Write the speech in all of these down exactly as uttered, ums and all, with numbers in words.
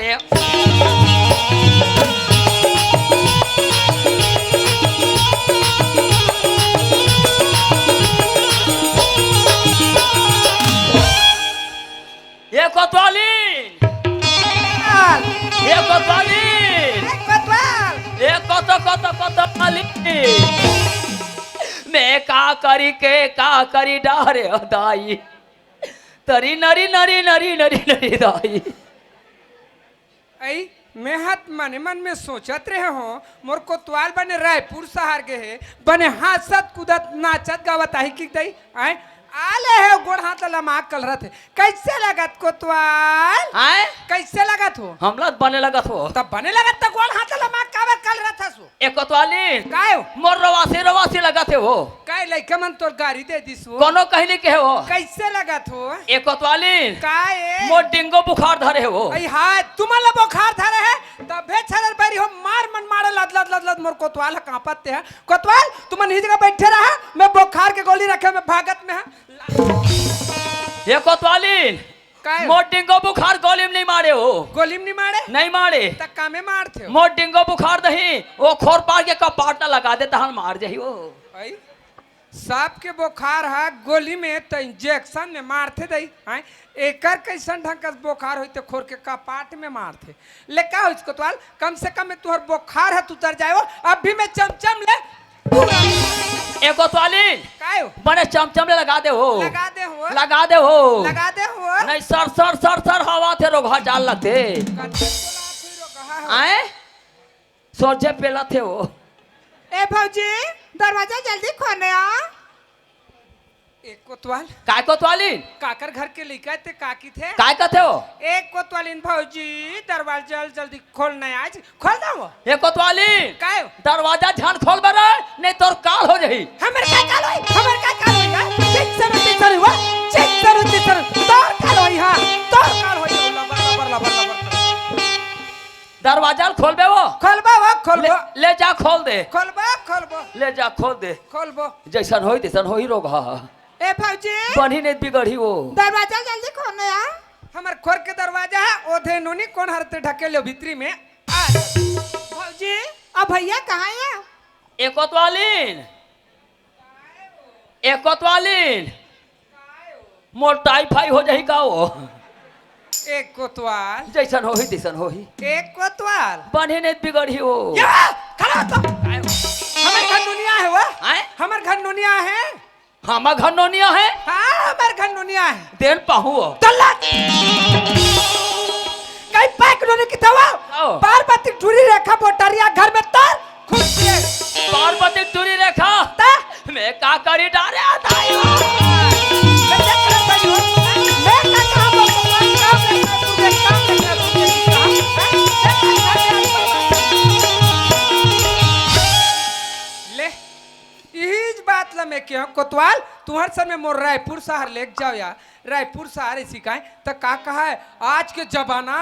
ए, ए कोतवालीन! कोतवाल! ए कोतवालीन! ए कोतवाल! ए कोत, कोत, कोतवालीन! मैं का करी के, का करी डारे ओ दाई। तरी नरी, नरी, नरी, नरी, नरी दाई। अई, मैं हा त मने मन में सोचत रहे हों, मोर कोतवाल बने रायपुर शहर गे हे, बने हंसत, कूदत, नाचत, गावत आही कि दई, आय, आले हे, गोड़ हाथ लमाक कलरत हे। कइसे लगत कोतवाल? आय? कइसे लगत हो? हमला त बने लगत हो। तब बने लगत त गोड़ हाथ लमाक काबर कलरत हस ओ? ए कोतवालीन, काय हो? मोर रवासी रवासी लगत हे वो। काय लइका मन तोर गारी दे दिस वो? कोनो कहीं नहीं कहे वो। कइसे लगत हो? ए कोतवालीन, काय ए? मोर डेंगू बुखार धरे हे वो। अई हाय, तुमन ला बुखार धरे हे? तभे छरर बैरी हो, मार मन मारे लद लद लद लद मोर कोतवाल ह कांपत हे। कोतवाल, तुमन ही जगह बइठे रहा, मैं बुखार के गोली रखे, मैं भागत में हा। ए कोतवालीन, काय? मोर डेंगू बुखार गोली में नहीं मारे हो। गोली में नहीं मारे? नहीं मारे। त कामे मारथे हो? मोर डेंगू बुखार दही, वो खोर पार के कपाट ना लगा दे, तहन मार जाही वो। अई, सांप के बुखार हा गोली में त इंजेक्शन में मारथे दई, हैं? एकर कइसन ढंग के बुखार होई त खोर के कपाट में मारथे। ले का होइस कोतवाल, कम से कम में तुहर बुखार हा त उतर जाए वो, अभी मैं चमचम ले ए कोतवालीन, काय हो? बने चमचम ले लगा दे हो। लगा दे हो। लगा दे हो। लगा दे हो। नहीं, सर, सर, सर, सर, हवा थे रोगहा जाल लगथे। कत्ते बोला थे रोगहा हो। आए? सोझे पेला थे हो। ए भौजी, दरवाजा जल्दी खोले आ। ए कोतवाल। काय कोतवालीन? काकर घर के लइका ते का किथे? काय कथे हो? ए कोतवालीन भौजी, दरवाजा जल्दी खोल ना आज। खोल ना वो। ए कोतवालीन, काय हो? दरवाजा झन खोलबे रे, नहीं तोर काल हो जाही। हमर का काल होई? हमर का काल होई, हाँ? टेंशन, टेंशन हुआ। Tension, tension. तोर काल होई, हाँ। तोर काल होई। लबर, लबर, लबर, लबर। दरवाजा ल खोलबे वो। खोलबो वो, खोलबो। ले, ले जा खोल दे। खोलबो, खोलबो। ले जा खोल दे। खोलबो। जइसन होई, तइसन होही रोगहा। ए भौजी। बनही नहीं बिगड़ही वो। दरवाजा ल जल्दी खोल ना यार। हमर खोर के दरवाजा हे, ओधे नोनी कोन हर ते ढकेले भीतरी में। आ। भौजी, अब भैया कहाँ हे? ए कोतवालीन, ए कोतवालीन, मोर टाइफाई हो जाही का वो? ए कोतवाल। जइसन होही, तइसन होही। ए कोतवाल। बनही नहीं बिगड़ही वो। ये खड़ा हो तो। हमर घर नोनिया हे वो। आय? हमर घर नोनिया हे। हमर घर नोनिया हे? हाँ, हमर घर नोनिया हे। देन पाहू हो। तल्ला। कई पैक नोनी किथे वो? आओ। पार्वती टूरी रेखा बोटरिया घर में तोर खुश के। पार्वती टूरी रेखा? ता? मैं का करी डारे आ दाई हो। मैं देख रहा भाई हो। मैं का कहा बोल रहा हूँ? काम देखना तू देख, काम देखना तू देख। ले। इहीच बात ला मैं केहों, कोतवाल, तुंहर सन में मोर रायपुर शहर लेग जाव या, रायपुर शहर ए सिखाए, त का कहा हे, आज के जमाना,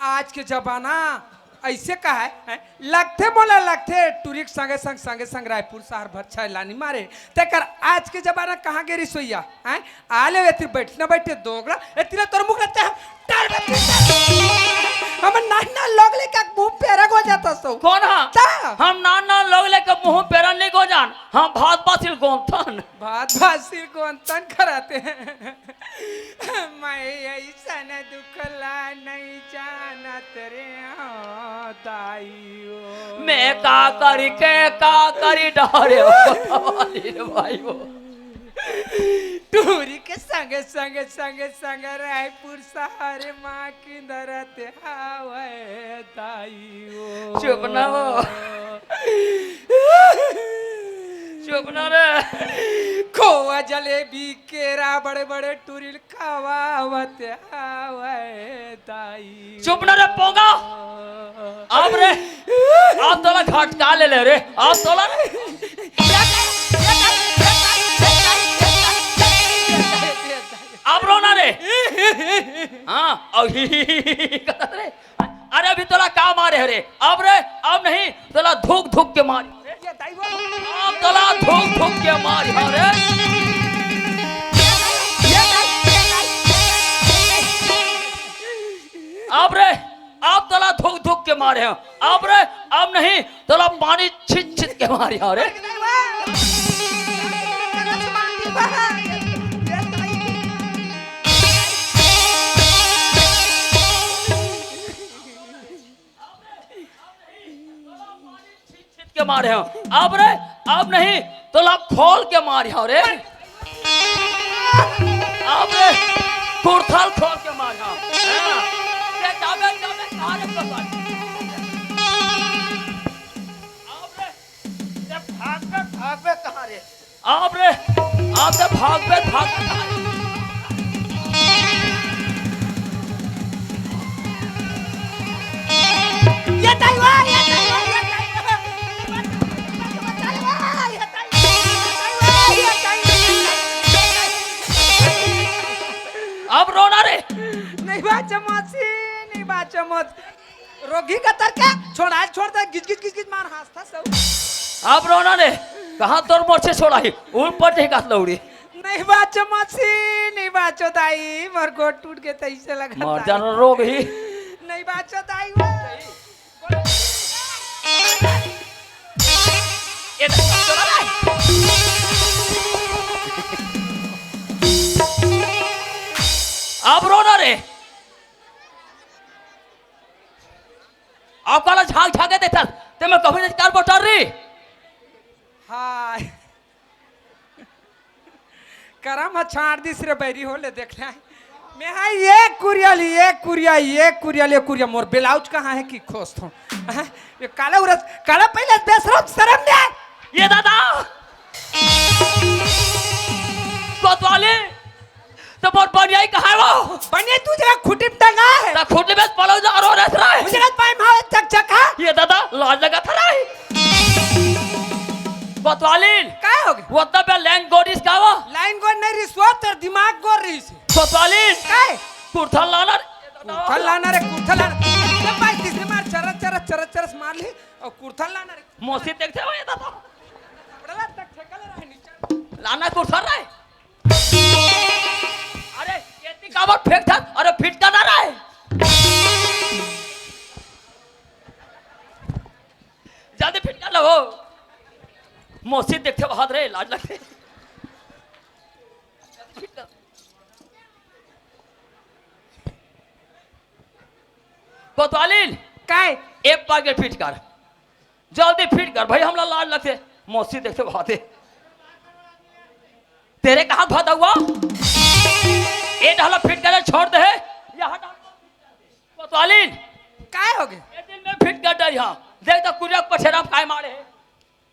आज के जमाना, अइसे कहा हे, हैं? लगथे मोला लगथे, टूरी के संगे संग, संगे संग रायपुर शहर भर छैलानी मारे, तेकर आज के जमाना कहाँ गे रिसोइया, हैं? आले एती बइठ ना बइठे दोगला, एती ले तोर मुख लगथे हम टार बत्ती। हमर नान नान लोग लेके मुंह पेरा हो जाता सो। कोन हा? ता। हम नान नान लोग लेके मुंह पेरा नहीं हो जान, हम भात बासिल गोंथन। भात बासिल गोंथन कराते हैं। मैं अइसन दुख ला नहीं जानत रे हो दाई हो। मैं का करी के का करी डरे हो भाई हो। टूरी के संगे, संगे, संगे, संगे रायपुर शहर मा किंदरत हावय दाई ओ। चुप ना हो। चुप ना रे। खोवा जलेबी केरा बड़े बड़े टूरी ल खवावत हावय दाई ओ। चुप ना रे पोंगा। अब रे, अब तोला घटका ले ले रे, अब तोला। अब रो ना रे। हाँ, अब ही, ही, ही, ही, करत रे। अरे अभी तोला का मारे हरे? अब रे, अब नहीं, तोला धुक धुक के मारी। अब तोला धुक धुक के मारी हरे। अब रे, अब तोला धुक धुक के मारे हंव। अब रे, अब नहीं, तोला पानी छित छित के मारे हंव रे। छित के मारे हंव। अब रे, अब नहीं, तोला खोल के मारे हंव रे। अब रे, कुर्थल खोल के मारे हंव। हाँ। ये जाबे, जाबे, कहाँ रे, कहाँ रे? अब रे, ये भागबे, भागबे कहाँ रे? अब रे, अब ते भागबे, भागबे कहाँ रे? ये दाई वा, ये दाई वा, ये दाई वा। अब रो ना रे। नहीं बाचो मौसी, नहीं बाचो मौसी। रोगी कतर के छोड़ा, छोड़ दे, गिज, गिज, गिज, गिज मार हंसथा सब। अब रो ना रे, कहाँ तोर मोर से छोड़ाही, ऊपर से गात लौड़ी। नहीं बाचो मौसी, नहीं बाचो दाई, मोर गोड़ टूट गे तइसे लगत मर दाई। जाना रोग ही। नहीं बाचो दाई वो। ये तो चला रे। अब रो ना रे। अब काला झांक झांक के देखथस, ते में कभी नहीं कार बोटर री। हाय। करम ह छांट दिस रे बैरी हो ले देख ले। मैं हा ये कुरिया ली, ये कुरिया, ये कुरिया, ये कुरिया, मोर ब्लाउज कहाँ है कि खोजथंव। हैं? ये काला उरस, काला पहले बेशरम शरम दे। ये दादा। कोतवाली, तो मोर बनियाई कहाँ है वो? बनियाई तू जरा खूंटी में टंगा है। तो खूंटी में पलंग जा रो रहे रे। मुझे लगता है माँ चक चक है। ये दादा, लाज लगा था रे। कोतवालिन। काय हो गया? वो तब लाइन गोड़ इसका वो। लाइन गोड़ नहीं रिस वो, तेरे दिमाग गोड़ रही से। कोतवालिन। काय? कुर्थल लाना रे। कुर्थल लाना रे, कुर्थल लाना। ये भाई तीसरे मार चरस, चरस, चरस, चरस मार ली और कुर्थल लाना रे। मौसी देखते हो ये दादा। बड़ा तक ठेका ले रहा है नीचे। लाना कुर्थल रे। अरे, ये काबर फेंक था? अरे, फिट कर ना रहा है। जल्दी फिट कर लो। मौसी देखते बहुत रे, लाज लगते। कोतवालिन। काय? एक पार के फिट कर। जल्दी फिट कर भाई, हमला लाज लगथे। मौसी देखथे भाते। तेरे कहाँ भाता हुआ? ए डहला फिट करे छोड़ दे। यहाँ डाल। कोतवालिन। काय हो गए? ए दिन में फिट कर दे यहाँ। देख तो कुरिया पठेरा काय मारे है।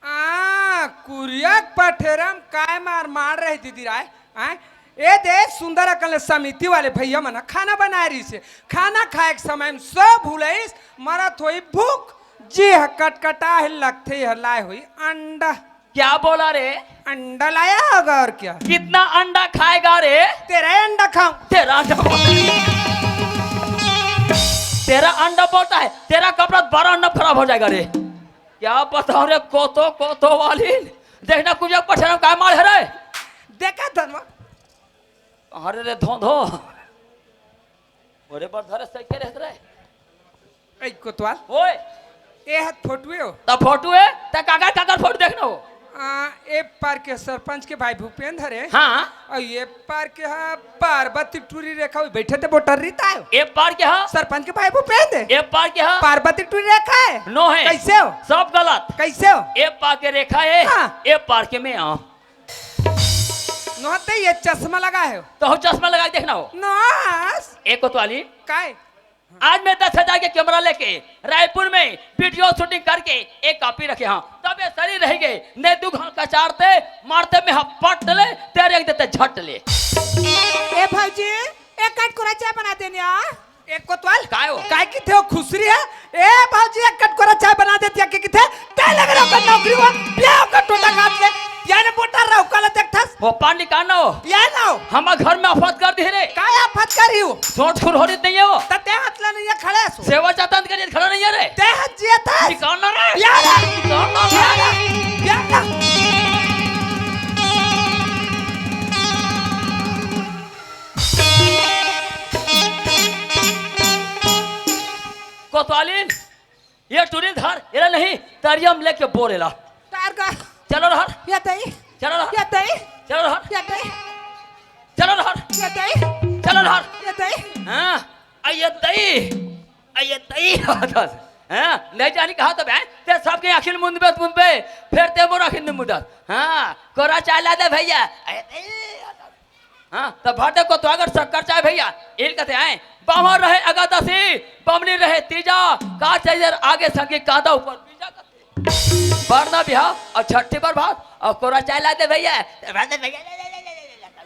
आ, कुरिया पठेरा म काय मार मार रहे दीदी राय? आय? ए दे सुंदर अकन ले समिति वाले भैया मन ह खाना बनाए रहिस हे। खाना खाए के समय म सब भुलइस, मरत होई भूख, जी ह कटकटा हे, लगथे ह लाए होई अंडा। क्या बोला रे? अंडा लाया होगा और क्या? कितना अंडा खाएगा रे? तेरा ही अंडा खाऊं। तेरा अंडा बोल। तेरा अंडा बोलता है, तेरा कपड़ा बारह अंडा खराब हो जाएगा रे। क्या बताओ रे, कोतो, कोतो वाली। देखना कुछ पठेरा म काय मार है रे। देखा धनवा। अरे रे धो धो। ओरे बर धरे सही के रहत रे। ए कोतवाल। ओए। ए हाथ फोटो हो। त फोटो है, त काकर, काकर फोटो देखना हो। आ, ए पार के सरपंच के भाई भूपेंद्र है। हाँ। और ये पार के हा पार्वती टूरी रेखा हुई बैठे थे बोटर रीता है। ए पार के हा? सरपंच के भाई भूपेंद्र है। ए पार के हा? पार्वती टूरी रेखा है। नो है। कैसे हो? सब गलत। कैसे हो? ए पार के रेखा है। हाँ। ए पार के मैं आऊँ। नोहते ये चश्मा लगा है। तो हो चश्मा लगा के देखना हो। नोस। ए कोतवाली। काय? आज मैं दस हजार के कैमरा लेके रायपुर में वीडियो शूटिंग करके एक कॉपी रखे हाँ। तब ये सरी रह गए, ने दू घाल कचारते, मारते में हपट ले, तेरे एक देते झट ले। ए भौजी, एक कटकुरा चाय बना देनिया। एक कोतवाल? काय हो? काय की थे हो खुसरी है? ए भौजी, एक कटकुरा चाय बना देती है, के किथे? तय लग रहा होगा नौकरी हुआ, ब्याह का टोटा काट ले। या ने मोटा रहो, कल देखथस। हो पानी का ना हो? या ना हो। हम घर में आफत कर दी रे। काय आफत कर रही हो? छोट खुरहोरी नहीं है वो। त ते हाथ ला नहीं है, खड़े सो। सेवा जाता के लिए खड़ा नहीं है रे। ते हाथ जिया था। निकालना रे। या रे। निकालना रे। या रे। या रे। कोतवालिन, ये टुरी ल धर, एला नहीं, तरिया म लेके बोर एला। तार का? चलो रहर। ये तई। चलो रहर। ये तई। चलो रहर। ये तई। चलो रहर। ये तई। चलो रहर। ये तई। हाँ, आ ये तई। आ ये तई। हाँ, नहीं जानी कहा तो बहन, ते सबके आँखी ल मुंदबे, मुंदबे, फेर ते मोर आँखी ल मुंदत। हाँ, कोरा चाय ला दे भैया। आ ये तई। हाँ, त भर दे कोतवाल कर शक्कर चाय भैया। एला कथे आय, बाम्हर रहे अगादसी, बमनी रहे तीजा, का चाहिए आगे संगी कांदा ऊपर बीजा कथे। बरना बिहाव अउ छट्ठी बर भात अउ कोरा चाय ला दे भैया। त भर दे भैया, ले, ले, ले।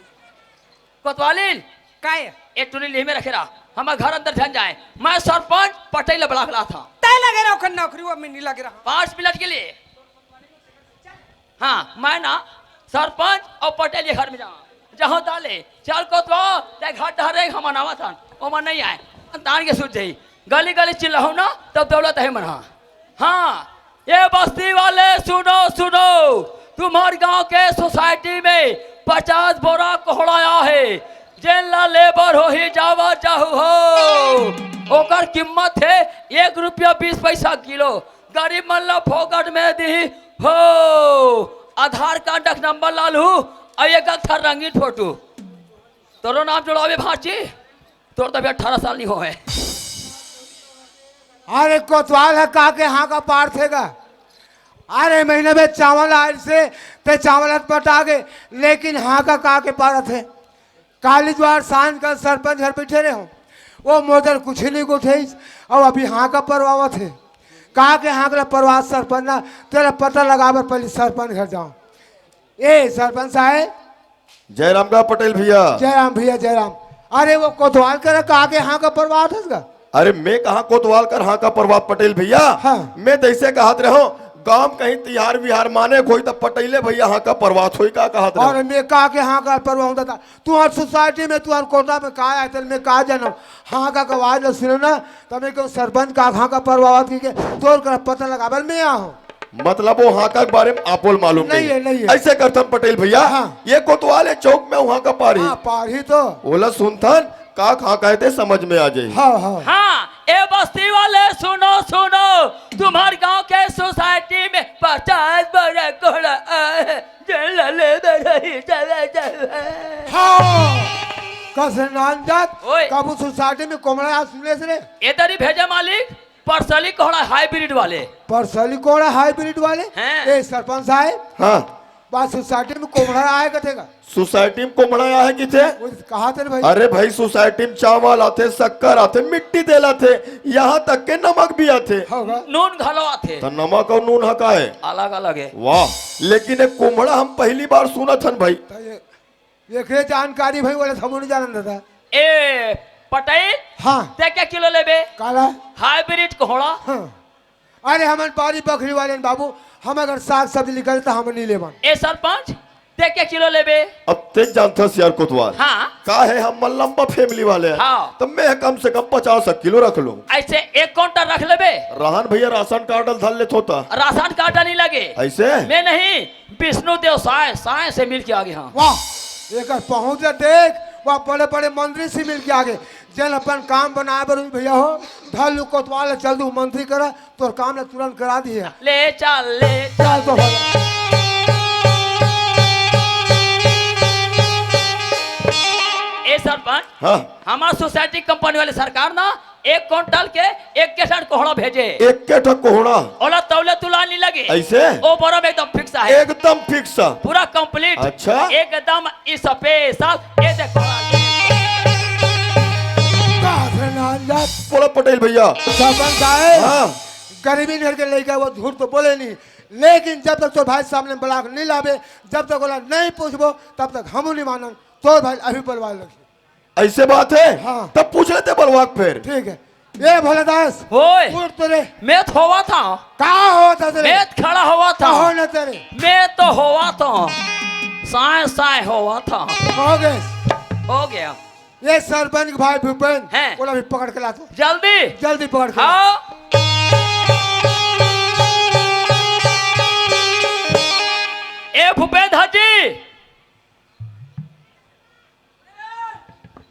कोतवालिन, काय? ए टुरी ल इही में रखे रहा, हमर घर अंदर झन जाय। मैं सरपंच पटेल ला बलाके लात हँव। तैं लगे रहा ओकर नौकरी, वो में नहीं लगे रहा। पाँच मिनट के लिए। हाँ, मैं ना सरपंच अउ पटेल के घर में जावँव। जहाँ ताले, चल कोतवाल, ते घर डहर रे, हमन आवत हन। ओमन नहीं आय। तान के सूत जाही। गली गली चिल्लाहूँ ना, तब दौड़त हे मन हा। हाँ, ये बस्ती वाले सुनो, सुनो, तुम्हर गांव के सोसाइटी में पचास बोरा कोहड़ा आया हे। जेन ला लेबर होही जावा जाहू हो। ओकर कीमत हे एक रुपया बीस पैसा किलो। गरीब मन ला फोकट में दिही हो। आधार कार्ड के नंबर ला लू, अउ एक ठा रंगीन फोटो। तोरो नाम जोड़ावे भांची, तोर तो अभी अठारह साल नहीं होए। अरे कोतवाल ह का के हाँका पारथे गा। अरे महीना में चावल आइसे, ते चावल हत पटा गे, लेकिन हाँका का के पारत हे। काली जुवार सांझ कन सरपंच घर बइठे रहेंव, वो मोर जर कुछु नहीं गोठियाइस, अउ अभी हाँका परवावत हे। का के हाँका ल परवावत सरपंच ना, तेला पता लगाबर पहिली सरपंच घर जावँव। ए सरपंच साहेब, जयराम गा पटेल भैया। जयराम भैया, जयराम। अरे वो कोतवाल करा का के हाँका परवावत हस गा? अरे मैं कहाँ कोतवाल कर हाँका परवावत पटेल भैया? हाँ। मैं त अइसे कहत रहेंव, गांव म कहीं तिहार विहार माने के होही त पटेले भैया हाँका परवावत होही का कहत रहेंव। अरे मैं का के हाँका परवावँव दादा, तुँहर सोसाइटी में, तुँहर कोठा में का आय तेला मैं का जानँव? हाँका के आवाज ल सुनेंव ना, त मैं कहूँ सरपंच का हाँका परवावत कहिके, तोर करा पता लगाबर मैं आए हँव। मतलब वो हाँका के बारे में आपो ल मालूम नहीं नहीं हे। नहीं हे। अइसे करथन पटेल भैया, हाँ। ये कोतवाल ए चौक में हाँका पारही। हाँ, पारही तो। ओला सुनथन, का हाँका हे ते समझ में आ जाही। हाँ, हाँ। हाँ, ए बस्ती वाले सुनो, सुनो, तुम्हर गांव के सोसाइटी में पचास बोरा कोहड़ा आय हे, जेन ला लेबर होही जावा जाहू। हाँ, कस नानजात, ओए। कभू सोसाइटी में कोहड़ा आय सुने हस रे? ए दरी भेजे मालिक, परसली कोहड़ा हाइब्रिड वाले। परसली कोहड़ा हाइब्रिड वाले? हैं। ए सरपंच साहेब, हाँ। बात सोसाइटी में कोहड़ा आय कथे गा? सोसाइटी में कोहड़ा आय हे कथे? वो कहा थे ना भाई। अरे भाई, सोसाइटी में चावल आथे, शक्कर आथे, मिट्टी तेल आथे, यहाँ तक के नमक भी आथे। हाँ गा। नून घलो आथे। त नमक अउ नून ह का हे? अलग अलग हे। वाह, लेकिन ए कोहड़ा हम पहिली बार सुनत हन भाई। त ये, ये के जानकारी भाई वाले हमू नहीं जानन दादा। ए पटेल, हाँ। ते के किलो लेबे? काला? हाइब्रिड कोहड़ा। हाँ। अरे हमन बारी बखरी वाले हन बाबू, हम अगर साग सब्जी निकले त हम नहीं लेबन। ए सरपंच, ते के किलो लेबे? अब ते जानथस यार कोतवाल। हाँ। का हे, हमन लंबा फैमिली वाले हन। हाँ। त मैं कम से कम पचास किलो रख लूँ। अइसे एक कुंटल रख लेबे? रहन भैया, राशन कार्ड ल धर लेथों त। राशन कार्ड नहीं लगे। अइसे? मैं नहीं, विष्णु देव साय, साय से मिल के आगे हँव। वाह, एकर पहुँच ल देख, वाह, बड़े बड़े मंत्री से मिल के आगे। जेन अपन काम बनाय बर भैया हो, धर लू कोतवाल ल, चल दू मंत्री करा, तोर काम ल तुरंत करा दिही। ले चल, ले चल चल। तो भैया। ए सरपंच, हाँ। हमर सोसाइटी कंपनी वाले सरकार ना एक कुंटल के एक के ठन कोहड़ा भेजे। एक के ठन कोहड़ा? ओला तौले तुला नहीं लगे। अइसे? ओ बोरा में एकदम फिक्स हे। एकदम फिक्स। पूरा कंप्लीट। अच्छा। एकदम स्पेशल। ए देखो। का से नाम जात? बोला पटेल भैया। सरपंच साहेब, हाँ। गरीबी घर के लइका, वो झूठ तो बोले नहीं, लेकिन जब तक तोर भाई सामने बलाक नहीं लाबे, जब तक ओला नहीं पूछबो, तब तक हमू नहीं मानन। तोर भाई अभी बलवाय लगही। अइसे बात हे? हाँ। तब पूछ लेते बलवा के फेर। ठीक हे। ए भोलेदास, ओए। उठ तो रे। मैं तो होवत हँव। का होवत हे रे? मैं तो खड़ा होवत हँव। कहो न तेरे। मैं तो होवत हँव। साय साय होवत हँव। हो गे। हो गया। ए सरपंच के भाई भूपेन, हैं। ओला भी पकड़ के ला तो। जल्दी। जल्दी पकड़ के ला। हाँ। ए भूपेन जी,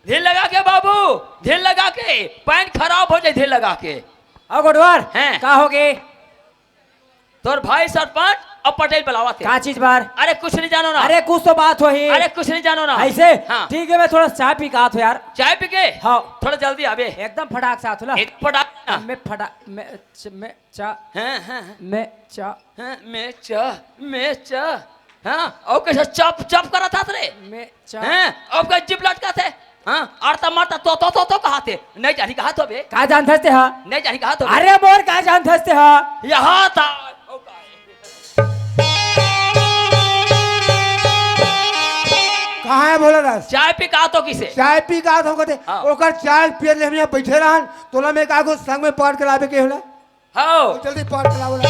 धीर लगा के बाबू, धीर लगा के, पैंट खराब हो जाय, धीर लगा के। अउ गोठवार, हैं। का होगे? तोर भाई सरपंच अउ पटेल बलावत हे। का चीज बर? अरे कुछ नहीं जानो ना। अरे कुछ तो बात होही। अरे कुछ नहीं जानो ना। अइसे? हाँ। ठीक हे, मैं थोड़ा चाय पी के आत हों यार। चाय पी के? हाँ। थोड़ा जल्दी आबे। एकदम फटाक से आत हों ना। एक फटाक ना। मैं फटाक, मैं, च-, मैं चा-, हैं, हैं, हैं। मैं चा-, हैं, मैं चा-, मैं चा-, हाँ, अउ कइसे चप चप करत हस रे? मैं चा- हैं, अउ का जिभ लटकाथे? हाँ, अड़ता मरता तो तो तो तो कहथे। नहीं जानी कहत होबे। का जानथस तेहा? नहीं जानी कहत होबे। अरे मोर का जानथस तेहा? यहाँ था। कहाँ हे भोला दास? चाय पी के आत हों कइसे? चाय पी के आत हों कथे। हाँ। ओकर चाय पिए ले हम यहाँ बइठे रहन, तोला मैं का को संग में पाट के लाबे के होला? हव। जल्दी पाट चलावो ना।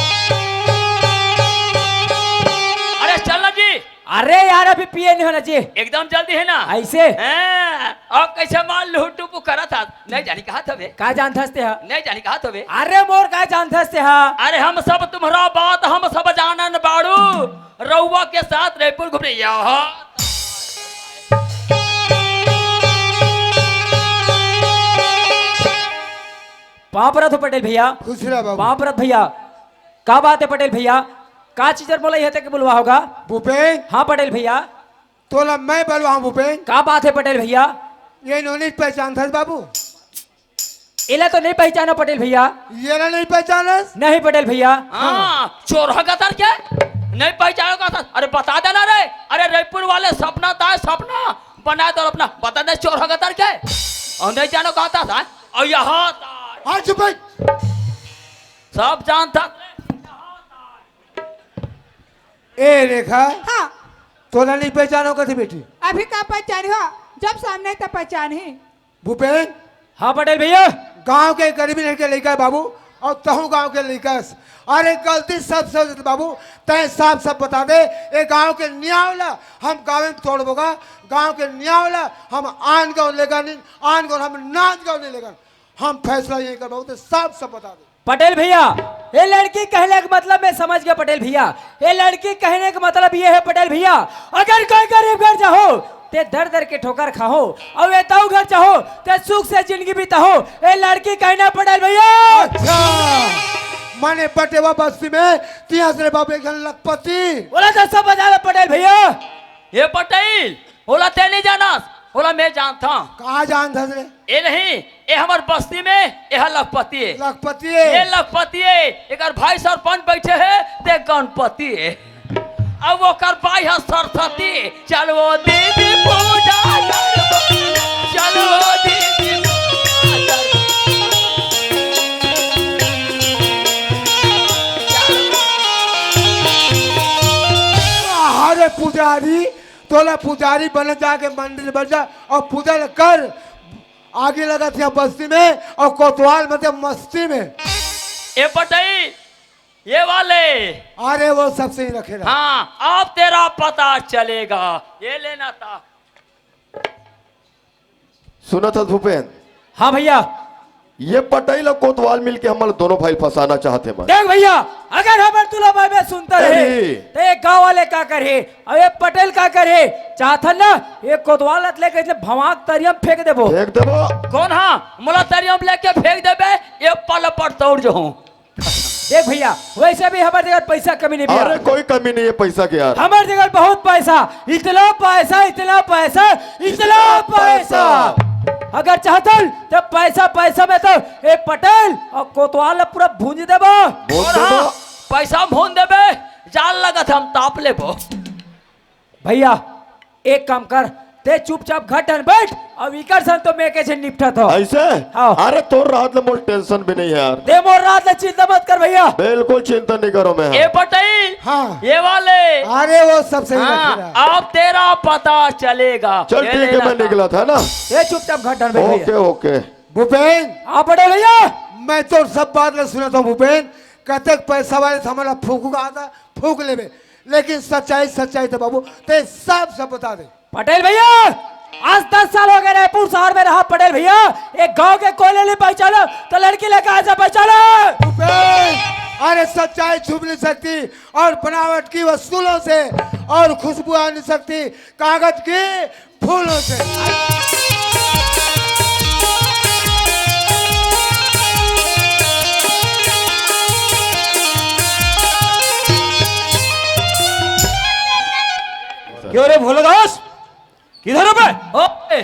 अरे चल ना जी। अरे यार, अभी पिए नहीं हो ना जी। एकदम जल्दी हे ना। अइसे? हैं, अब कइसे मार लुहु टुपु करत हस? नहीं जानी कहत होबे। का जानथस तेहा? नहीं जानी कहत होबे। अरे मोर का जानथस तेहा? अरे हम सब तुम्हरा बात, हम सब जानन बाड़ू। रउआ के साथ रइपुर घूमने यहाँ। पाँव परत हों पटेल भइया। खुश रह बाबू। पाँव परत भइया। का बात हे पटेल भइया? का चीज बर मोला इहाँ तक के बुलवाय हव गा? भूपेन। हाँ पटेल भइया। तोला मैं बलवाहूँ भूपेन। का बात हे पटेल भइया? ये नोनी पहचानथस बाबू? एला तो नहीं पहचानों पटेल भइया। एला नहीं पहचानस? नहीं पटेल भइया। हाँ, चोरहा गतर के? नहीं पहचानों का था? अरे बता देना रे। अरे रइपुर वाले सपना ताय सपना। बना दो अपना, बता दे चोरहा गतर के। अउ नहीं जानो कहत हस? अउ यहाँ था। हाँ, चुप रह। सब जानथस। ए रेखा। हाँ। तोला नहीं पहचानों कथे बेटी? अभी का पहचानी हो? जब सामने त पहचानही। भूपेन। हाँ पटेल भइया। गांव के गरीब लड़के लइका हे बाबू, अउ तहूँ गांव के लइका हस। अरे गलती सब से बाबू, तैं साफ साफ बता दे, ए गांव के नियाव ला हम गाँव में तोड़बो गा, गांव के नियाव ला हम आन गाँव लेगन, आन गाँव हम नांद गाँव नहीं लेगन। हम फैसला यही करबो, तैं साफ साफ बता दे। पटेल भइया, ए लड़की कहने के मतलब मैं समझ गेंव पटेल भइया। ए लड़की कहने के मतलब ये हे पटेल भइया, अगर कोई गरीब घर जाहू, ते दर दर के ठोकर खाहू, अउ ए दाऊ घर जाहू, ते सुख से जिंदगी बिताहू। ए लड़की कहना पटेल भइया। अच्छा, माने बटेवा बस्ती में तिहास रे बाबू एक झन लखपति। ओला तो सब बजा ला पटेल भइया। ए पटेल, ओला ते नहीं जानस, ओला मैं जानथों। का जानथस रे? ए नहीं, ए हमर बस्ती में, ए ह लखपति हे। लखपति हे। ए लखपति हे, एकर भाई सरपंच बइठे हे, ते गणपति हे। अउ ओकर बाई ह सरस्वती। चल वो दीदी पूजा करबो, चल वो दीदी पूजा करबो। अरे पुजारी, तोला पुजारी बने जाके मंदिर बन जा अउ पूजा ल कर। आगी लगत हे बस्ती में अउ कोतवाल मत मस्ती में। ए पटई, ये वाले। अरे वो सब सही रखे रहा। हाँ, अब तेरा पता चलेगा। ये लेना था। सुनत हस भूपेन? हाँ भइया। ये पटई ल कोतवाल मिलके हमन दोनों भाई फंसाना चाहत हे मन। देख भइया, अगर हमर दूनों भाई में सुनता रहे, अरे। त ये गाँव वाले का करही, अउ ये पटेल का करही? चाहत हन ना, ये कोतवाल ल लेके अइसने भवाक तरिया म फेंक देबो। फेंक देबो। कोन हा? मोला तरिया म लेके फेंक देबे, ये पल पर दौड़ जाहूँ। देख भइया, वइसे भी हमर जगह पैसा कमी नहीं भइया। अरे कोई कमी नहीं हे पैसा के यार। हमर जगह बहुत पैसा, इतना पैसा, इतना पैसा, इतना इतना पैसा। पैसा। अगर चाहत हन त पैसा, पैसा में त ए पटेल अउ कोतवाल ल पूरा भूंज देबो। भूंज अउ हाँ, देबो। पैसा भूंज देबे, जाल लगत हे हम ताप लेबो। भइया, एक काम कर, ते चुपचाप घर डहन बइठ, अउ इकर संग तो मैं कइसे निपटत हँव। अइसे? हाँ। अरे, तोर रहत ले मोर tension भी नहीं हे यार। ते मोर रहत ले चिंता मत कर भइया। बिल्कुल चिंता नहीं करों मैं। ए पटई, हाँ। ये वाले। अरे, वो सब सही हाँ, रखे रहा। अब तेरा पता चलेगा। चल, ये ठीक हे, लेना मैं था। निकलत हँव ना। ते चुपचाप घर डहन बइठ भइया। OK, OK। भूपेन। हाँ, पटेल भइया। मैं तोर सब बात ल सुनत हँव भूपेन। कतेक पैसा वाले से हमला फूंकू कहा था, फूंक लेबे। लेकिन सच्चाई, सच्चाई त बाबू, ते साफ साफ बता दे। पटेल भइया, आज दस साल हो गए रायपुर शहर में रहत पटेल भइया, एक गाँव के कोई ल नहीं पहचानों, त लड़की ल कहाँ से पहचानों? भूपेन, अरे सच्चाई छुप नहीं सकती अउ बनावट की वसूलों से अउ खुशबू आ नहीं सकती कागज की फूलों से। क्यों रे भोला दास, किधर है बे? ओए,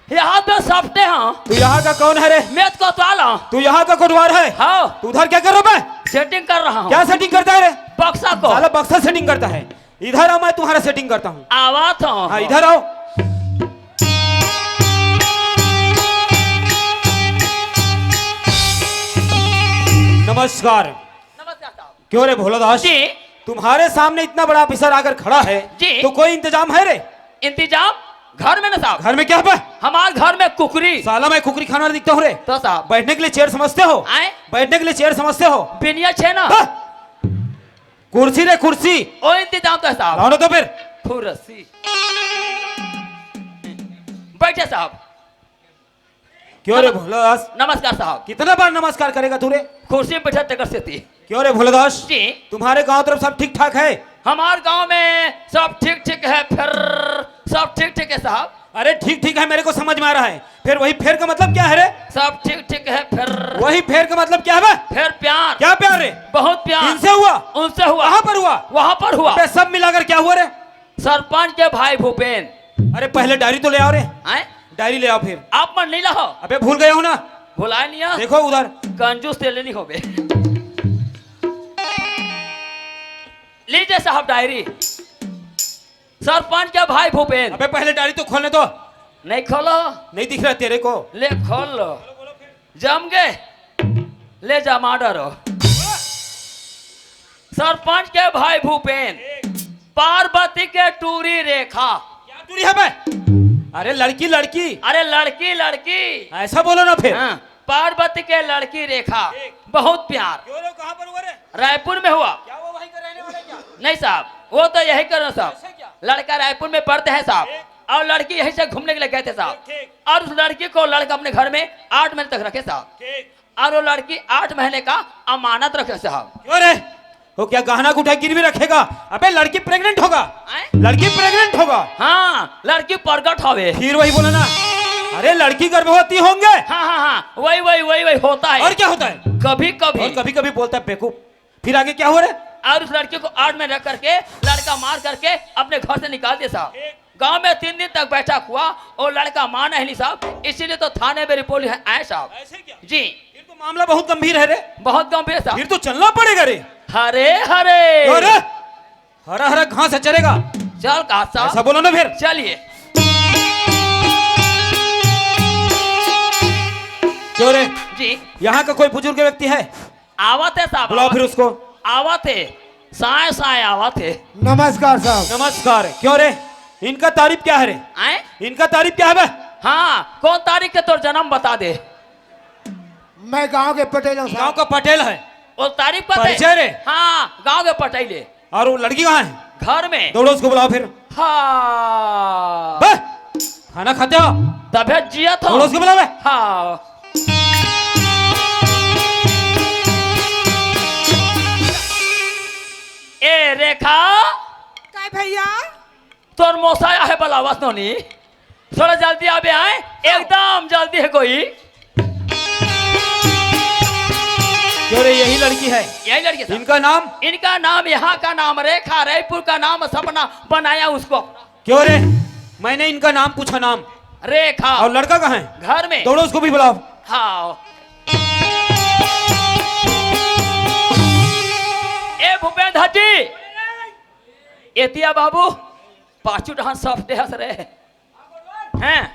यहाँ पे सपटे हाँ। तू यहाँ का कौन है रे? मैं तो कोतवाल हाँ। तू यहाँ का कोटवार है? हाँ। तू उधर क्या कर रहा बे? सेटिंग कर रहा हूँ। क्या सेटिंग करता है रे? बक्सा को। साला बक्सा सेटिंग करता है। इधर आओ, मैं तुम्हारा सेटिंग करता हूँ। आवा तो हाँ, इधर आओ। नमस्कार। नमस्कार साहब। क्यों रे भोला दास? जी। तुम्हारे सामने इतना बड़ा ऑफिसर आकर खड़ा है, जी। तो कोई इंतजाम है रे? इंतजाम? घर में ना साहब। घर में क्या है बे? हमारे घर में कुकरी। साला मैं कुकरी खाना दिखता हूँ रे? तो साहब। बैठने के लिए चेयर समझते हो? आए? बैठने के लिए चेयर समझते हो? बिनिया छे ना। हाँ। कुर्सी रे, कुर्सी। ओ इंतजाम तो है साहब। लाओ ना तो फिर। कुर्सी। बैठे साहब। क्यों रे नम-, भोलादास? नमस्कार साहब। कितना बार नमस्कार करेगा तू रे? कुर्सी में बैठा तेकर सेती। क्यों रे भोलादास? जी। तुम्हारे गांव तरफ सब ठीक ठाक है? हमार गांव में सब ठीक ठीक है, फिर सब ठीक ठीक है साहब। अरे ठीक ठीक है, मेरे को समझ में आ रहा है, फिर वही फिर का मतलब क्या है रे? सब ठीक ठीक है, फिर वही फिर का मतलब क्या है बे? फिर प्यार। क्या प्यार रे? बहुत प्यार। किनसे हुआ? उनसे हुआ। कहाँ पर हुआ? वहाँ पर हुआ। अबे सब मिलाकर क्या हुआ रे? सरपंच के भाई भूपेन। अरे पहले डायरी तो ले आओ रे। आए? डायरी ले आओ फिर। आप मन नहीं लाओ। अबे भूल गया हूँ ना। भुलाए नहीं आ। देखो उधर। कंजूस तेले नहीं होबे। लीजिए साहब डायरी। सरपंच के भाई भूपेन। अबे पहले डायरी तो खोलने दो। नहीं खोलो। नहीं दिख रहा तेरे को। ले खोल लो। जम गए। ले जा मार डारो। सरपंच के भाई भूपेन, पार्वती के टूरी रेखा। क्या टूरी है बे? अरे लड़की, लड़की। अरे लड़की, लड़की। ऐसा बोलो ना फिर। हाँ, पार्वती के लड़की रेखा। ठीक। बहुत प्यार। क्यों रे, कहाँ पर हुआ रे? रायपुर में हुआ। क्या वो वहीं का रहने वाला है क्या? नहीं साहब, वो तो यही करो साहब। ऐसे क्या? लड़का रायपुर में पढ़ते हैं साहब, ठीक। और लड़की यहीं से घूमने के लिए गए थे साहब। ठीक, ठीक। और उस लड़की को लड़का अपने घर में आठ महीने तक रखे साहब। ठीक। और वो लड़की आठ महीने का अमानत रखे साहब। क्यों रे? वो क्या गहना गुठा गिरवी रखेगा? अबे लड़की प्रेग्नेंट होगा। आए? लड़की प्रेग्नेंट होगा। हाँ, लड़की प्रगट हवे। फिर वही बोला ना। अरे लड़की गर्भवती होंगे। हाँ, हाँ, हाँ, वही, वही, वही, वही होता है। और क्या होता है? कभी कभी। और कभी कभी बोलता है बेवकूफ। फिर आगे क्या हुआ रे? और उस लड़की को आड़ में रख करके, लड़का मार करके अपने घर से निकाल दिया साहब। गांव में तीन दिन तक बैठक हुआ और लड़का माना ही नहीं साहब, इसीलिए तो थाने में रिपोर्ट है आए साहब। ऐसे क्या? जी। फिर तो मामला बहुत गंभीर है रे। बहुत गंभीर साहब। फिर तो चलना पड़ेगा रे। हरे हरे। अरे हरा हरा घास है, चलेगा? चल कहा साहब। ऐसा बोलो ना फिर। चलिए। क्यों रे? जी। यहाँ का कोई बुजुर्ग व्यक्ति है? आवत है साहब, बुलाओ आवत फिर है। उसको। आवत है, साय साय आवत है। नमस्कार साहब। नमस्कार। क्यों रे, इनका तारीफ क्या है रे? आए? इनका तारीफ क्या है बे? हाँ, कौन तारीफ के तोर जन्म बता दे। मैं गांव के पटेल हूँ गांव साहब। का पटेल है। वो तारीफ करते? परिचय रे। हाँ, गांव के पटेल है। और वो लड़की कहाँ है? घर में। दौड़ो उसको बुलाओ फिर। हाँ। बे, खाना खाते हो? तबे जिया था। दौड़ो उसको बुलाओ बे। हाँ। ए रेखा। काय भैया? तोर मोसा आहे बलावत नोनी। थोड़ा जल्दी आबे आए। एकदम जल्दी है कोई। क्यों रे, यही लड़की है? यही लड़की था। इनका नाम? इनका नाम, यहाँ का नाम रेखा, रायपुर का नाम सपना बनाया उसको। क्यों रे, मैंने इनका नाम पूछा, नाम। रेखा। और लड़का कहाँ है? घर में। दौड़ो उसको भी बुलाओ। हाँ। ए भूपेंद्र जी, एतिया बाबू, पाछू डहान सपटे हस रे। हैं?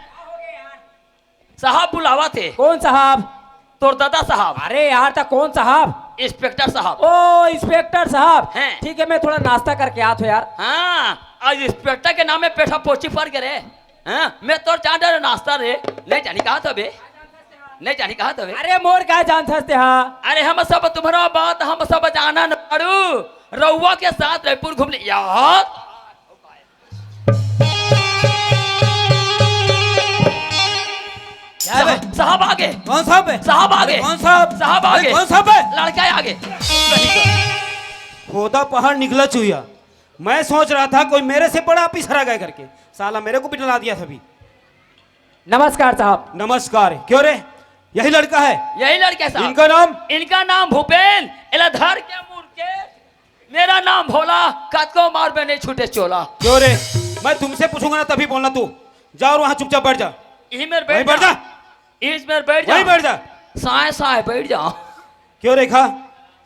साहब बुलावत हे। कौन साहब? तोर दादा साहब। अरे यार, त कौन साहब? इंस्पेक्टर साहब। ओ, इंस्पेक्टर साहब। हैं। ठीक है, मैं थोड़ा नाश्ता करके आत हूँ यार। हाँ, आज इंस्पेक्टर के नाम में पेठा पोची पड़ गे रे। हाँ, मैं तोर जान डरे नाश्ता रे। नहीं जानी कहाँ था बे? नहीं जानी कहाँ था बे? अरे मोर का जान सकते हा? अरे हम सब तुम्हारा बात हम सब जानन पड़ू। रउआ के साथ रायपुर घूमने यार। क्या है बे? साहब, साहब आगे। कौन साहब है? साहब आगे। अरे कौन साहब? साहब अरे आगे। कौन साहब है? लड़का है आगे। होदा पहाड़ निकला चूहिया। मैं सोच रहा था कोई मेरे से बड़ा ऑफिसर आ गया करके। साला मेरे को भी डरा दिया था अभी। नमस्कार साहब। नमस्कार। क्यों रे? यही लड़का है? यही लड़का है साहब। इनका नाम? इनका नाम भूपेन। एला धर के मुड़ के मेरा नाम भोला, कतको मार में नहीं छूटे चोला। क्यों रे? मैं तुमसे पूछूंगा ना, तभी बोलना तू। जा और वहां चुपचाप बैठ जा। इही मेर वहीं बैठ बैठ जा। जा। इही मेर बैठ जा। वहीं बैठ जा। साए साए बैठ जा। क्यों रेखा?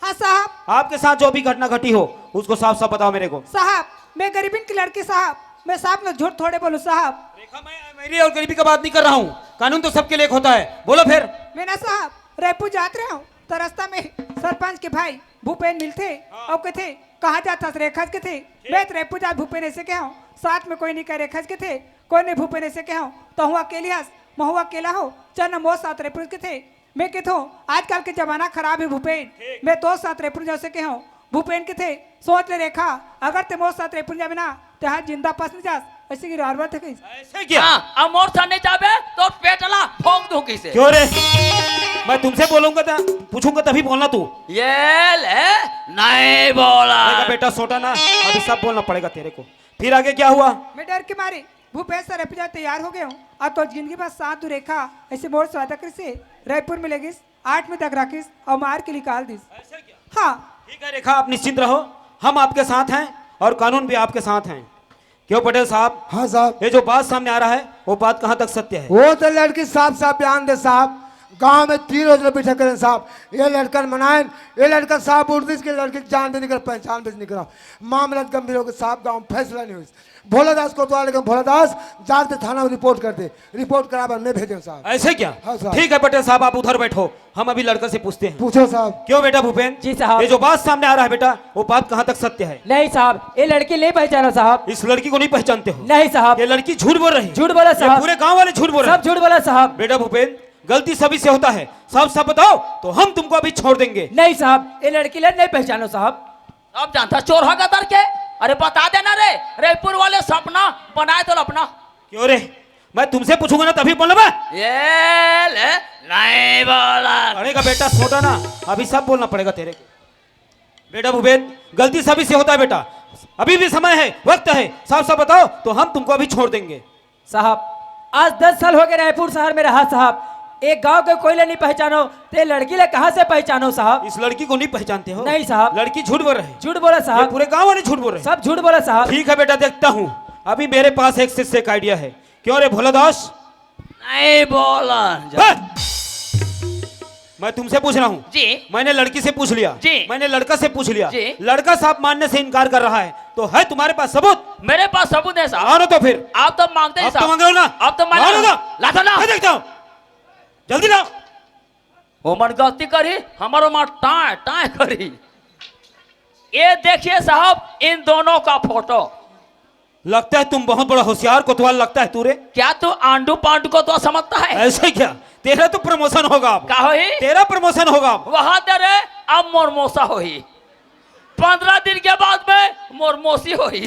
हाँ साहब। आपके साथ जो भी घटना घटी हो, उसको साफ साफ बताओ मेरे को। साहब, मैं गरीबन की लड़की साहब, मैं साहब ना झूठ थोड़े बोलूँ साहब। रेखा, मैं अमीरी और गरीबी का बात नहीं कर रहा हूँ, कानून तो सबके लिए एक होता है। बोलो फिर। मैं ना साहब रायपुर जात रहे हूँ, तो रास्ता में सरपंच के भाई भूपेन मिलथे हाँ। और कथे, "कहाँ जात हस रेखा?" कथे, "मैं तो रायपुर जात भूपेन," ऐसे कहे हूँ। साथ में कोई नहीं कहे रेखा कथे, "कोई नहीं भूपेन," ऐसे कहे हूँ। "तो हुआ अकेली हस?" "महू अकेला हो, चल ना मोर साथ रायपुर," कथे। मैं कथों, "आजकल के जमाना खराब है भूपेन, ठीक। मैं तोर साथ रायपुर जाऊं," ऐसे कहे हूँ। भूपेन कथे, "सोच ले रेखा, अगर ते मोर साथ रायपुर जाबे ना, ते हा जिंदा पस नहीं जास," ऐसे की रार बात है कहिस। ऐसे क्या? हाँ, अब मोर साथ नहीं जाबे, तो पेट ला फोंक दूं किसे। क्यों रे? मैं तुमसे बोलूंगा था, पूछूंगा तभी बोलना तू। ये ले, नहीं बोला। देखा बेटा, सोटा ना, अभी सब बोलना पड़ेगा तेरे को। फिर आगे क्या हुआ? मैं डर के मारे भूपेश सर, अब जा तैयार हो गए हूँ। अब तो जिंदगी भर साथ दू रेखा, ऐसे मोर स्वागत से रायपुर में लेगिस, आठ में तक राखिस और मार के निकाल दिस। ऐसा क्या? हाँ। ठीक है रेखा, आप निश्चिंत रहो, हम आपके साथ हैं और कानून भी आपके साथ हैं। क्यों पटेल साहब? हाँ साहब। ये जो बात सामने आ रहा है, वो बात कहाँ तक सत्य है? वो तो लड़की साफ साफ बयान दे साहब, गांव में तीन रोज ले बैठक करें साहब, ये लड़कन मनाएं, ये लड़का साहब उर्दिस के लड़की के जान भी निकल, पहचान भी निकल, मामला गंभीर हो गया साहब, गांव में फैसला नहीं हुई। भोलादास कोतवाल के भोलादास, जाके थाना में रिपोर्ट कर दे, रिपोर्ट करा बर मैं भेजे साहब। ऐसे क्या? हाँ साहब। ठीक है पटेल साहब, आप उधर बैठो, हम अभी लड़का से पूछते हैं। पूछो साहब। क्यों बेटा भूपेन? जी साहब। ये जो बात सामने आ रहा है बेटा, वो बात कहाँ तक सत्य है? नहीं साहब, ये लड़की नहीं पहचानो साहब। इस लड़की को नहीं पहचानते हो? नहीं साहब। ये लड़की झूठ बोल रही है। झूठ बोला ये साहब। पूरे गांव वाले झूठ बोल रहे हैं। सब झूठ बोला साहब। बेटा भूपेन, गलती सभी से होता है, साफ साफ बताओ तो हम तुमको अभी छोड़ देंगे। नहीं साहब, ये लड़की ले नहीं पहचानो साहब। अब जानता चोर होगा डर के। अरे बता देना रे, रायपुर वाले सपना बनाए तो अपना। क्यों रे? मैं तुमसे पूछूंगा ना तभी बोलना बे। ये ले, नहीं बोला। अरे का बेटा छोटा ना, अभी सब बोलना पड़ेगा तेरे को। बेटा भूपेन, गलती सभी से होता है बेटा, अभी भी समय है, वक्त है, साफ साफ बताओ तो हम तुमको अभी छोड़ देंगे। साहब, आज दस साल हो गए रायपुर शहर में रहा साहब, एक गांव के कोई ले नहीं पहचानो, ते लड़की ले कहाँ से पहचानो साहब? इस लड़की को नहीं पहचानते हो? नहीं साहब। लड़की झूठ बोल रही है। झूठ बोला ये साहब। पूरे गांव वाले झूठ बोल रहे हैं। सब झूठ बोला साहब। ठीक है बेटा, देखता हूँ, अभी मेरे पास एक से एक आइडिया है। क्यों रे भोलादास? नहीं बोला। बस। मैं तुमसे पूछ रहा हूँ। जी। मैंने लड़की से पूछ लिया। जी। मैंने लड़का से पूछ लिया। जी। लड़का साफ मानने से इनकार कर रहा है, तो है तुम्हारे पास सबूत? मेरे पास सबूत है साहब। लाओ ना तो फिर। आप तो मांगते ही आप तो साहब। मांग रहे हो ना? आप तो मांग लाओ रहे ना हो। तो। ला दो ना। मैं देखता हूँ, जल्दी लाओ। वो मन गलती करी, हमारो मन टाय टाय करी। ये देखिए साहब, इन दोनों का फोटो। लगता है तुम बहुत बड़ा होशियार कोतवाल लगता है तू रे। क्या तू आंडू पांडू को तो समझता है? ऐसे क्या? तेरा तो प्रमोशन होगा अब। का होही? तेरा प्रमोशन होगा अब। वहां दे रे, अब मोर मोसा होही। पंद्रह दिन के बाद में मोर मोसी होही।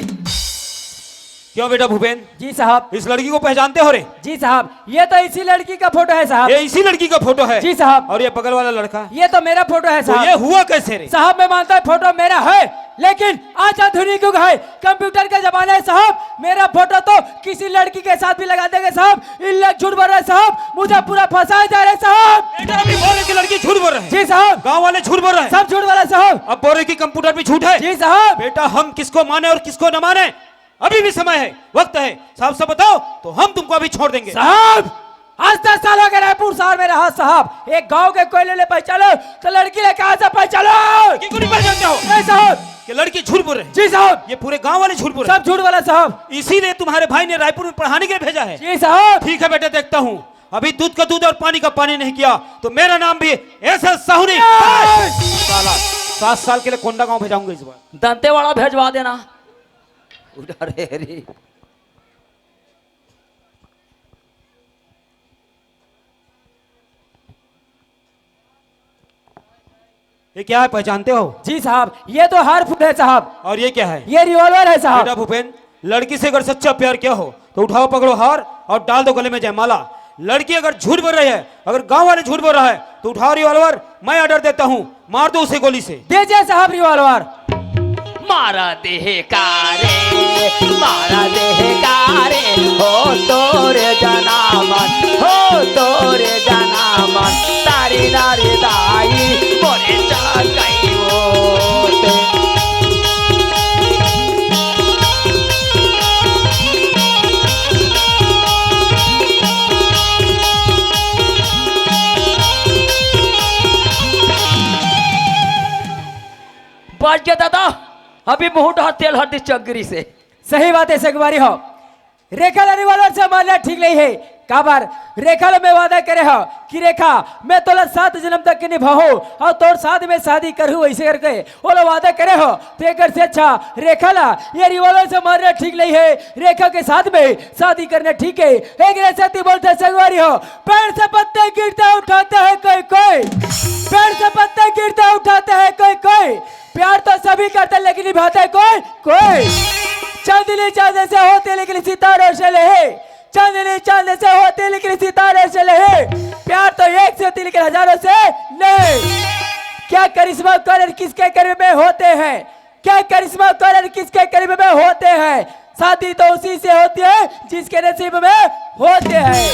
क्यों बेटा भूपेन? जी साहब। इस लड़की को पहचानते हो रे? जी साहब, ये तो इसी लड़की का फोटो है साहब। ये इसी लड़की का फोटो है? जी साहब। और ये बगल वाला लड़का? ये तो मेरा फोटो है तो साहब। ये हुआ कैसे रे? साहब, मैं मानता हूँ फोटो मेरा है, लेकिन आज आधुनिक युग है, कंप्यूटर का जमाना है साहब। मेरा फोटो तो किसी लड़की के साथ भी लगा देंगे साहब। इन लोग झूठ बोल रहे हैं साहब, मुझे पूरा फंसाए जा रहे हैं साहब। बेटा अभी बोल रहे कि लड़की झूठ बोल रहे हैं। जी साहब। गांव वाले झूठ बोल रहे हैं। सब झूठ बोला साहब। अब बोल रहे कि कंप्यूटर भी झूठ है। जी साहब। बेटा हम किसको माने और किसको न माने, अभी भी समय है, वक्त है, साफ साफ बताओ तो हम तुमको अभी छोड़ देंगे। साहब, आज दस साल हो गए रायपुर शहर में रहा साहब, एक गांव के कोई ले, ले पहचानो तो लड़की ले कहाँ से पहचानो? कि को नहीं पहचानते हो? नहीं साहब। कि लड़की झूठ बोल रहे हैं? जी साहब। ये पूरे गांव वाले झूठ बोल रहे हैं? सब झूठ बोला साहब। इसीलिए तुम्हारे भाई ने रायपुर में पढ़ाने के लिए भेजा है? जी साहब। ठीक है बेटा, देखता हूँ, अभी दूध का दूध और पानी का पानी नहीं किया तो मेरा नाम भी एस एस साहू नहीं। साला, सात साल के लिए कोंडागांव भेजाऊंगा इस बार। दंतेवाड़ा भेजवा देना। उधर है रे। ये क्या है, पहचानते हो? जी साहब, ये तो हार फूल है साहब। और ये क्या है? ये रिवॉल्वर है साहब। बेटा भूपेन, लड़की से अगर सच्चा प्यार किया हो तो उठाओ, पकड़ो हार और डाल दो गले में जयमाला। लड़की अगर झूठ बोल रही है, अगर गांव वाले झूठ बोल रहा है, तो उठाओ रिवॉल्वर, मैं ऑर्डर देता हूँ, मार दो उसे गोली से। दीजिए साहब रिवॉल्वर। मारा देह कारे, मारा देह कारे, हो तोरे जनामत, हो तोरे जनामत, तारी नारी दाई, मोरे चाकई होते। अरे दादा, अभी मुंह डहर तेल हर दी चगरी से। सही बात है संगवारी हो, रेखा ला revolver से मारना ठीक नहीं है। काबर? रेखा ला मैं वादा करे हो कि रेखा, मैं तोला सात जन्म तक के निभाहूं अउ तोर साथ में शादी करहूं, ऐसे करके ओला वादा करे हो। तो एकर से अच्छा रेखा ला ये revolver से मारना ठीक नहीं है, रेखा के साथ में शादी करना ठीक है। एक ऐसे बोलते संगवारी हो, पेड़ से पत्ते गिरते उठाते हैं कोई कोई, पेड़ से पत्ते गिरते उठाते हैं कोई कोई। प्यार तो सभी करते लेकिन निभाते कोई कोई। चांदनी चांद से होते लेकिन सितारों से नहीं, चांदनी चांद से होते लेकिन सितारों से नहीं। प्यार तो एक से होती लेकिन हजारों से नहीं। क्या करिश्मा करण किसके करीब में होते हैं, क्या करिश्मा करण किसके करीब में होते हैं। शादी तो उसी से होती है जिसके नसीब में होते हैं।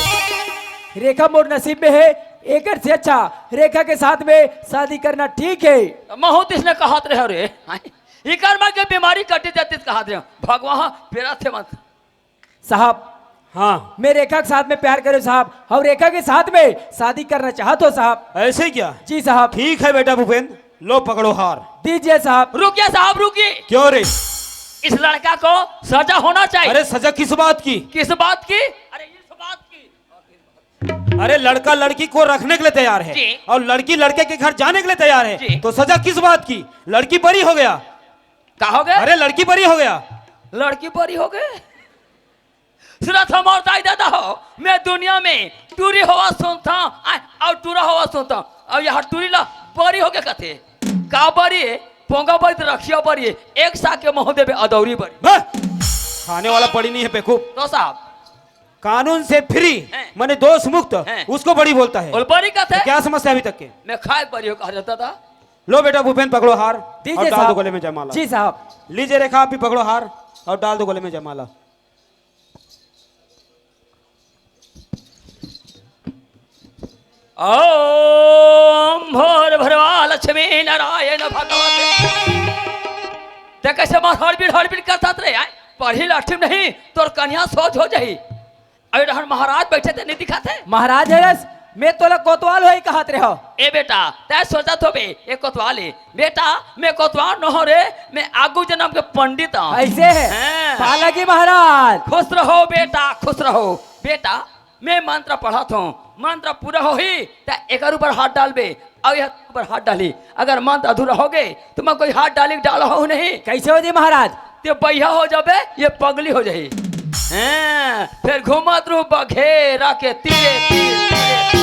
रेखा मोर नसीब में है, एकर से अच्छा रेखा के साथ में शादी करना ठीक है। महूं त इसने कहत रहे रे, इकर मां के बीमारी कट जाती कहत रहे। भगवान पेरा थे मत। साहब, हाँ। मैं रेखा के साथ में प्यार करूं साहब, और रेखा के साथ में शादी करना चाहत हो साहब। ऐसे क्या? जी साहब। ठीक है बेटा भूपेंद्र, लो पकड़ो हार। दीजिए साहब। रुकिए साहब, रुकिए। क्यों रे? इस लड़का को सजा होना चाहिए। अरे सजा किस बात की? किस बात की? अरे इस बात की। अरे लड़का लड़की को रखने के लिए तैयार है जी। और लड़की लड़के के घर जाने के लिए तैयार है जी। तो सजा किस बात की? लड़की बरी हो गया। का हो गया? अरे लड़की बरी हो गया। लड़की बरी हो गए? सुनत हो मोर दाई दादा हो, मैं दुनिया में टूरी होवत सुनत हों, आय, अउ टूरा होवत सुनत हों, अउ यहाँ टूरी ला बरी होगे कथे। का बरी हे? पोंगा बरी त रखिया बरी हे, एक साग के महूं देबे अदौरी बरी। बे! खाने वाला पड़ी नहीं है बेवकूफ। तो साहब। कानून से फ्री, हैं। माने दोष मुक्त, हैं। उसको बरी बोलता है। बोल बरी कथे? तो क्या समस्या अभी तक के? मैं खाए बरी हो कहा जाता था। लो बेटा भूपेन पकड़ो हार दीजिए और डाल दो साहब। गले में जयमाला। जी साहब। लीजिए रेखा आप भी पकड़ो हार और डाल दो गले में जयमाला। ओम भोर भरवा लक्ष्मी नारायण भगवते। देख कैसे मार हड़बिड़ हड़बिड़ करता रे, आय? पढ़ी लाठी में नहीं, तोर कन्या सोच हो जाही। अरे रहन महाराज बैठे थे, नहीं दिखाते? महाराज हरस, मैं तोला कोतवाल होई कहत रहे हो। ए बेटा, तै सोचत होबे, ए कोतवाल हे। बेटा, मैं कोतवाल न हो रे, मैं आगू जन्म के पंडित हूँ। ऐसे है? हाँ। पालकी महाराज। खुश रहो बेटा, खुश रहो। बेटा, मैं मंत्र पढ़त हूँ, मंत्र पूरा होही, त एकर ऊपर हाथ डालबे, अउ यह ऊपर हाथ डाली। अगर मंत्र अधूरा होगे, त मैं कोई हाथ डाली डाल हो नहीं। कैसे हो जी महाराज? ते बइहा हो जाबे, ये पगली हो जाही। हैं, फिर घूमत रहू बघेरा के तीरे तीर, तीरे तीर।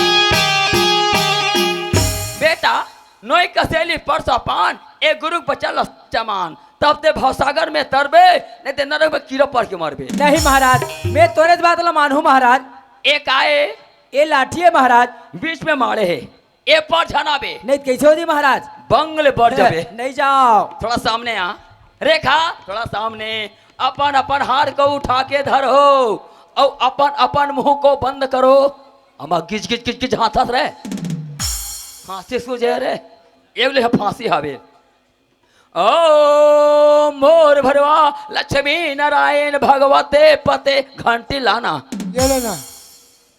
बेटा, नोई कसेली परसा पान, ए गुरु बचल चमान। तब ते भवसागर में तरबे, नहीं ते नरक में कीड़ा पड़ के मरबे। नहीं महाराज, मैं तोरे बात ला मानहूँ महाराज। एक आए, ए लाठी हे महाराज। बीच में माड़े हे, ए पर झन आबे। नहीं त कैसे हो जी महाराज? बंगले पर जाबे। नहीं जाओ। थोड़ा सामने आ। रेखा, थोड़ा सामने। अपन अपन हार को उठा के धर हो, अउ अपन अपन मुंह को बंद करो। अमा गिज गिज गिज गिज हाथत रे। फांसी सूझे रे। ए ले फांसी हावे। ओ मोर भरवा लक्ष्मी नारायण भगवते पते घंटी लाना। ये लेना।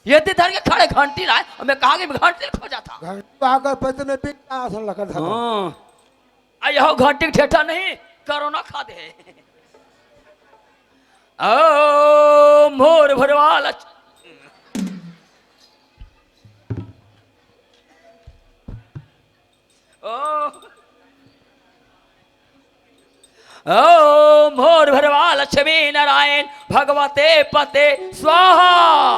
ये ते धर के खड़े घंटी लाए, अउ मैं कहा कि घंटी खोजत हूँ। घंटी आकर पते में पिट आसन लगा था। हाँ। आ यहो घंटी के ठेठा नहीं, कोरोना खा दे। ओ मोर भरवा लक्ष-, ओ, ओ मोर भरवा लक्ष्मी नारायण भगवते पते स्वाहा।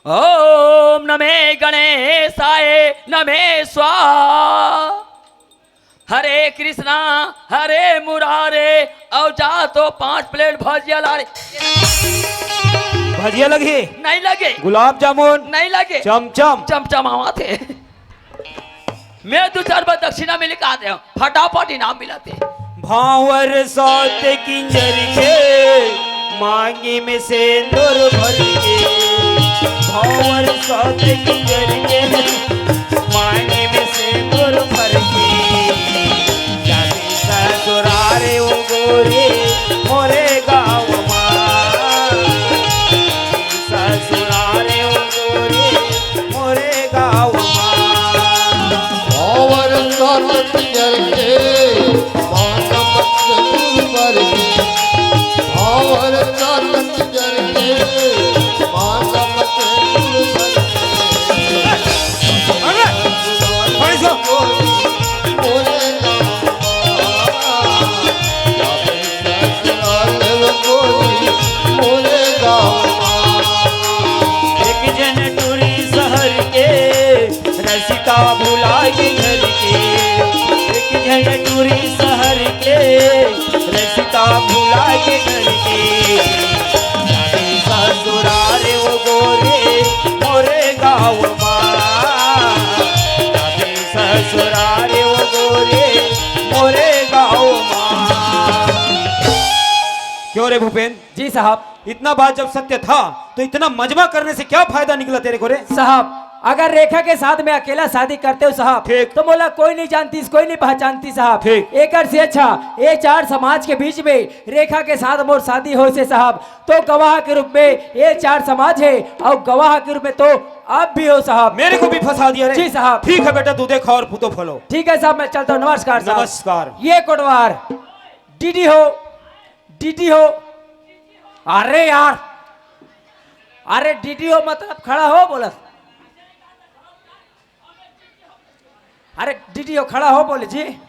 ओम नमे गणेशाय नमे स्वाहा। हरे कृष्णा, हरे मुरारे, अउ जा तो पांच प्लेट भजिया ला रे। भजिया लगी? नहीं लगे। गुलाब जामुन? नहीं लगे। चमचम? चमचम आवा थे। मैं दू चार बार दक्षिणा में लिखा दे, फटाफट इनाम मिला थे। भांवर सात किंजर के, मांगी में सेंदूर भर के। भांवर सात किंजर के, मांगी में सेंदूर भर के। जाबे ससुरारे ओ गोरी, मोरे गाँव मा। ससुरारे ओ गोरी, मोरे गाँव मा। भांवर भुला के घर के, एक झन टूरी शहर के, रसिता भुला के घर के। जाबे ससुरार ओ गोरे मोरे गाँव मा, जाबे ससुरार ओ गोरे मोरे गाँव मा। क्यों रे भूपेंद्र? जी साहब। इतना बात जब सत्य था, तो इतना मजमा करने से क्या फायदा निकला तेरे को रे? साहब, अगर रेखा के साथ में अकेला शादी करते हो साहब, ठीक। तो मोला कोई नहीं जानतीस, कोई नहीं पहचानतीस साहब। ठीक। एकर से अच्छा ये चार समाज के बीच में रेखा के साथ मोर शादी होइसे साहब, तो गवाह के रूप में ये चार समाज हे अउ गवाह के रूप में तो आप भी हो साहब। मेरे को भी फंसा दिया रे। जी साहब। ठीक है बेटा, तू देखा और पुतो फलो। ठीक है साहब, मैं चलता हूँ। नमस्कार साहब। नमस्कार। ये कोटवार डीडी हो, डीडी हो। अरे यार, अरे डीडी हो मतलब खड़ा हो बोलस। अरे डीडी हो, खड़ा हो बोले जी।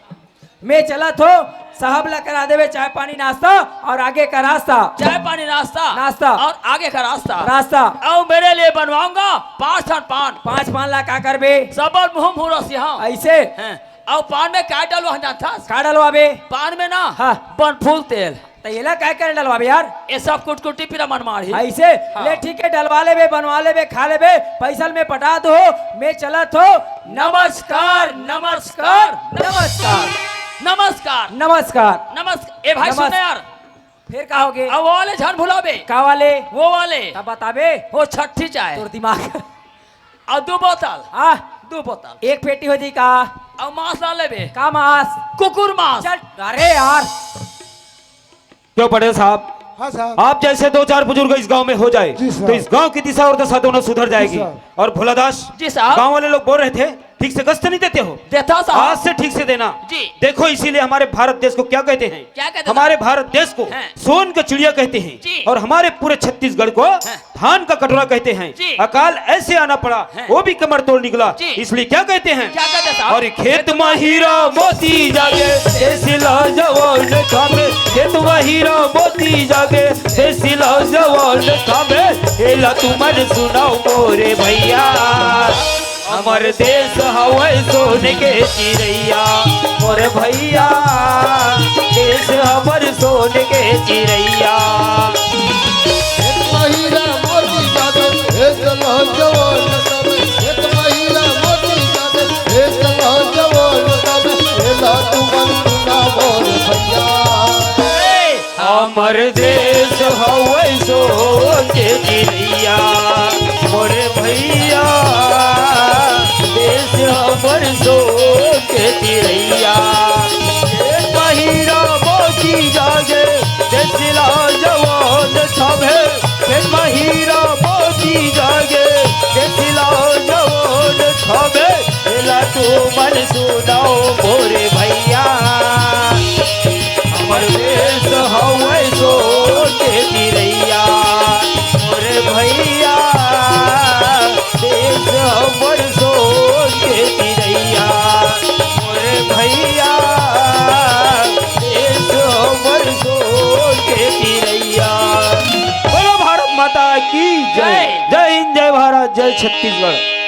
मैं चलत हो, साहब ला करा देबे चाय पानी नाश्ता और आगे का रास्ता। चाय पानी नाश्ता। नाश्ता। और आगे का रास्ता। रास्ता। और मेरे लिए बनवाऊंगा पाँच ठन पान। पाँच पान ला का करबे? सबल मुँह मुँह रसिहा। ऐसे? हैं। और पान में का डलवा जानथस? का डलवाबे? पान में ना, हाँ। बनफूल तेल। त एला काय करे डलवाबे यार? ये सब कुटकुटी पीरा मन मारही। ऐसे? हाँ। ले ठीक है, डलवा लेबे, बनवा लेबे, खा लेबे, पैसा में पटा दो, मैं चलत हो। नमस्कार, नमस्कार, नमस्कार। नमस्कार। नमस्कार। नमस्कार। ए भाई, नमस- सुन ना यार। फिर का होगे? अब वो वाले झन भुलाबे। का वाले? वो वाले। तब बताबे। वो छठी चाय। तोर दिमाग। अउ दू बोतल। हाँ। दू बोतल। एक पेटी हो जाई का? अउ मांस ला लेबे। का मांस? कुकुर मांस। चल, अरे यार। क्यों पटेल साहब? हाँ साहब। आप जैसे दो चार बुजुर्ग इस गांव में हो जाए, जी साहब। तो इस गांव की दिशा और दशा दोनों सुधर जाएगी। जी साहब। और भोलादास, जी साहब। गांव वाले लोग बोल रहे थे, ठीक से गश्त नहीं देते हो? देता साहब। आज से ठीक से देना। जी। देखो, इसीलिए हमारे भारत देश को क्या कहते हैं? क्या कहते हैं? हमारे भारत देश को हैं। सोन का चिड़िया कहते हैं। जी। और हमारे पूरे छत्तीसगढ़ को हैं। धान का कटोरा कहते हैं। जी। अकाल ऐसे आना पड़ा, हैं। वो भी कमर तोड़ निकला। जी। इसलिए क्या कहते हैं? क्या कहते हैं साहब? और खेत मा हीरा मोती जागे, देश ला जवान खावे। खेत मा हीरा मोती जागे, देश ला जवान खावे। एला तुमन सुनाओ मोरे भैया। हमर देश हवय सोन के चिरैया, मोर भैया, देश हमर सोन के चिरैया। एक महिला मोती जादे, एक नौजवान सब, एक महिला मोती जादे, एक नौजवान सब, एला तुमन सुना मोर भैया। हमर देश हवय सोन के चिरैया, मोरे भैया, देश हमर सोन के चिरैया। ए पहिरा मोती जागे, देश ला जवान छावे। ए पहिरा मोती जागे, देश ला जवान छावे। एला तुमन सुनाओ मोरे भैया। हमर देश हवय सोन के चिरैया, मोर भैया, देश हमर सोन के चिरैया, मोर भैया, देश हमर सोन के चिरैया। बोलो भारत माता की जय। जय। जय हिंद, जय भारत, जय छत्तीसगढ़।